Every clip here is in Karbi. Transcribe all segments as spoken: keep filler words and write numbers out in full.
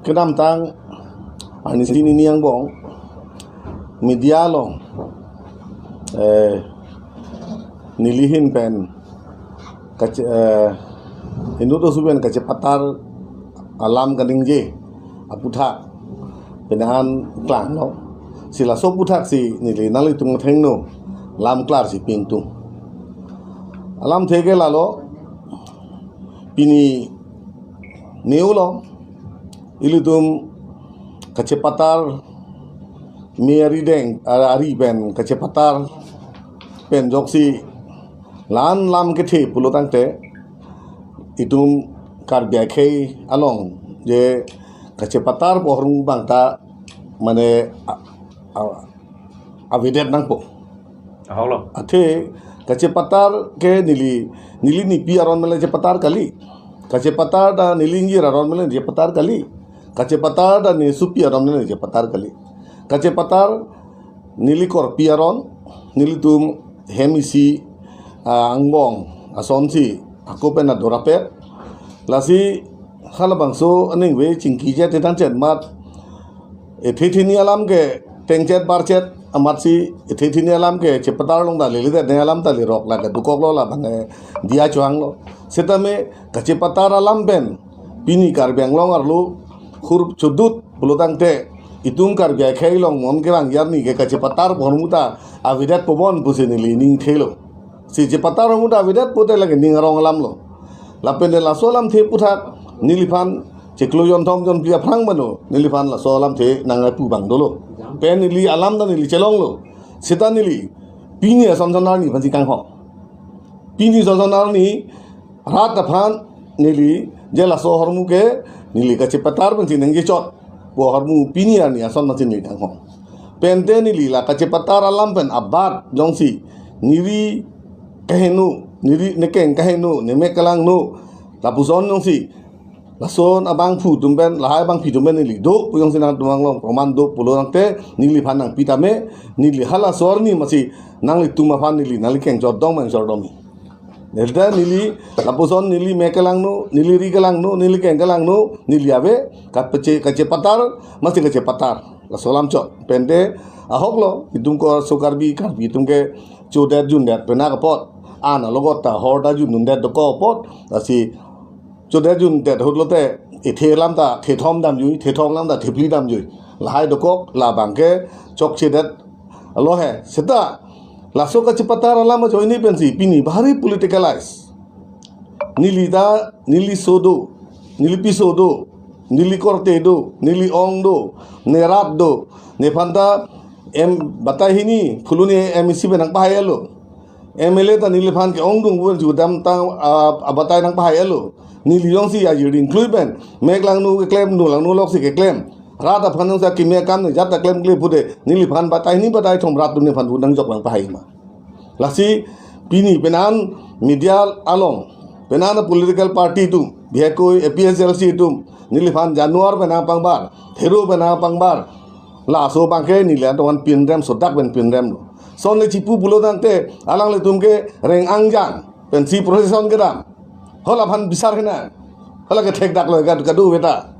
kedamtang arnisi nini angbong media along, eh, neli ahin pen kache-, eh, inut oso pen kachepatar alam kaningje aputhak penang klanglo. Si laso aputhak si neli nanglitum athengno lam klar si pingtung. Alamthe ke lalo, pini ne-olo, ilitum kachepatar, me ari deng, a-, ari pen kachepatar pen ajoksi la-an lam kethe pulo tangte, itum Karbi akhei along je kachepatar pu ahormu abang ta mane a-, a-, avedet nangpo. Ahoklo. Athe kachepatar ke neli, neli nepi aron mele chepatar kali. Kachepatar ta neli ingjir aron mele chepatar kali. Kachepatar ta nesopi aron mele chepatar kali. Kachepatar neli korpi aron, nelitum hem isi, ah, angbong asonsi ako pen adorapet. Lasi halabangso aningve chingki chet, tetan chet amat, ethe theni alam ke tengchet barchet amatsi, ethe theni alam ke chepatar long ta lele, ne alam ta lerok, la ke dokoklo, labang ke diya chohanglo. Setame kachepatar alam pen pini Karbi Anglong arlo hur chodut pulo tangte, itum Karbi akhei along non kevang arni ke kachepatar pu ahormu ta avedetpo bon pusi neli ning thelo. Si chepatar ahormu ta avedetpo te lake ning arong alamlo. Lapen de laso alamthe aputhak neliphan chiklo jonthom jonphli aphrang mano neliphan laso alamthe nangpu abang dolo. Pen neli alam ta neli chelonglo. Seta neli pini ason son arni aphansi kanghon. Pini ason son arni rat aphan neli je laso ahormu ke neli kachepatar pensi nangkechot pu ahormu pini arni ason masi neli kanghon. Pente neli la kachepatar alam pen abat jongsi neri kaheno, neri nekeng kaheno, nemek kelangno, lapuson jongsi lason abangphu atum pen, lahai abangpi atum pen neli do pu jongsi nangtum along proman do pulo tangte, neliphan nangpi tame, neli halaso arni masi nanglitum aphan neli nangli keng chordom mang chordomi. Neli ta neli lapuson neli mek kelangno, neli ri kelangno, neli keng kelangno, neli ave kapache, kachepatar, masi kachepatar. Laso alam chot. Pente ahoklo, itum ko so Karbi, Karbi atum ke chodet jundet penak apot, an alogot ta hor ta jundundet dokok apot, lasi chodet jundet ahut lote, ethe alam ta thethom damjui, thethom alam ta thephli damjui. Lahai dokok, labang ke chokchedet alohe. Seta laso kachepatar alam ajoine pensi pini bhari politicalize. Neli ta, neli so do, neli piso do, neli korte do, neli ong do, ne rat do, nephan ta em batai hini, phuloni M A C pen nangpahai-etlo. M L A ta neliphan ke-ongdung pu judam ta, ah, abatai nangpahai-etlo. Neli jongsi ajir ding klui pen mek langno keklem, nu langno loksi keklem, rat aphan jongsi akimi akam ne jat ta klemkle pude, neliphan batai hini batai thom rat atum nephan pu nangjok nangpahai ma. Lasi pini penan media along, penan political party atum, bihekoi A P H L C atum, neliphan Januar pen apangbar, Thero pen apangbar, laso abang ke neli atoan pinrem, sodak pen pinremlo. Son le chipu pulo tangte, alanglitum ke reng angjang pensi procession kedam. Hala aphan bisar hena. Hala ke thekdaklo, kadu, kadu beta.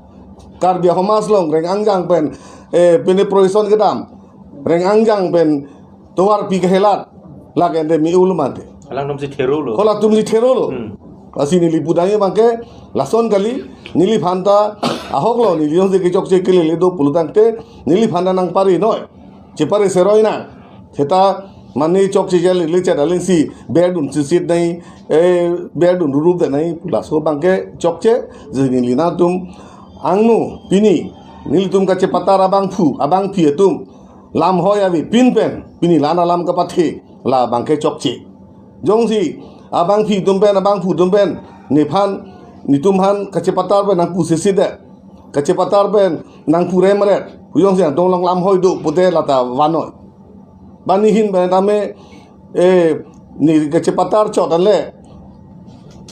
Karbi asomaj along reng angjang pen, eh, pine procession kedam, reng angjang pen tovar pi kehelat, lake ende mi ulu mate. Alangtum si Therolo. Halatum si Therolo. Hmm. Lasi neli pudunji abang ke lason kali, neliphan ta ahoklo, neli jongsi kechokche kelele do pulo tangte, neliphan ta nangpari noi. Chepari seroi na. Seta mane chokche jali lechat alingsi berdun sisit nai, eh, berdun rurup de nai, laso abang ke chokche, jeni lina atum angno, pini nelitum kachepatar abangphu, abangpi atum lamhoi avepin pen, pini la-an alam kapathe, labang ke chokche. Jongsi abangpi atum pen, abangphu atum pen, nephan, netum aphan kachepatar pen nangpu sisi de, kachepatar pen nangpu remret, pu jongsi nangtum along lamhoi do pute lata vannoi. Bani ahin pen tame, eh, ne kachepatar chot anle,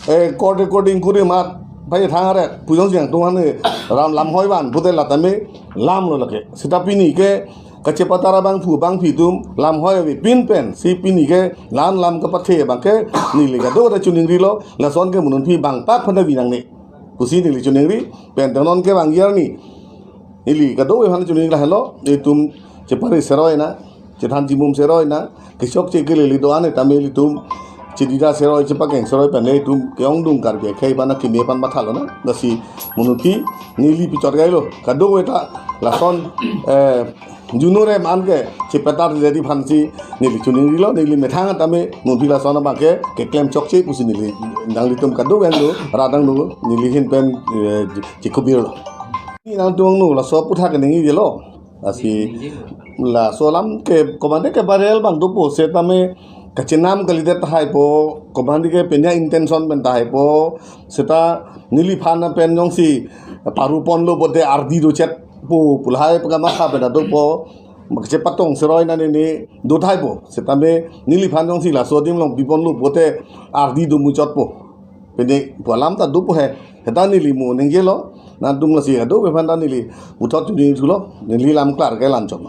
eh, court recording kuri amat pai thang aret, pu jongsi nangtum aphan ne ram lamhoi van pute lata me lamlo lake. Seta pini ke kachepatar abangphu abangpi atum lamhoi avepin pensi pini ke la-an alam kapathe abang ke neli kado ta chiningrilo, lason ke mo non aphi bang pak aphan ta bi nangne pusi neli chiningri. Pen te non kevangji arni Neli kadokave aphan choningri lahelo, itum chepari seroi na, chethan chimum seroi na, kechokche kelele do-an tame ilitum chedida seroi, chepakeng seroi pen le itum ke-ongdung Karbi akhei aphan akimi aphan mathalo na. Lasi monit aphi neli pichot gailo. Kadokave ta lason, eh, junore man ke chepetar jadi aphansi neli choningrilo, neli methang tame monit aphi lason abang ke keklem chokche pusi neli nanglitum kadokave angno radang do, neli ahin pen, eh, chekubirlo. Nangtum angno laso aphuthak ningje lo. Lasi laso alam ke komatne ke viral abang dopo setame kachenam kalidet tahai po, komatne ke pini a-intention pen tahai po, seta neliphan pen jongsi paru ponlo pote ardi dochet po pu lahai pagama kha pen dopo, makche patong seroi na neli do tahai po, setame neliphan jongsi laso adim along pi ponlo pote ardi do muchot po. Pini pu alam ta dopo he. Seta neli mo ningjelo, nangtum lasi kadokave aphan ta neli puthot choningri thulo, neli lam klar ke la-anchot.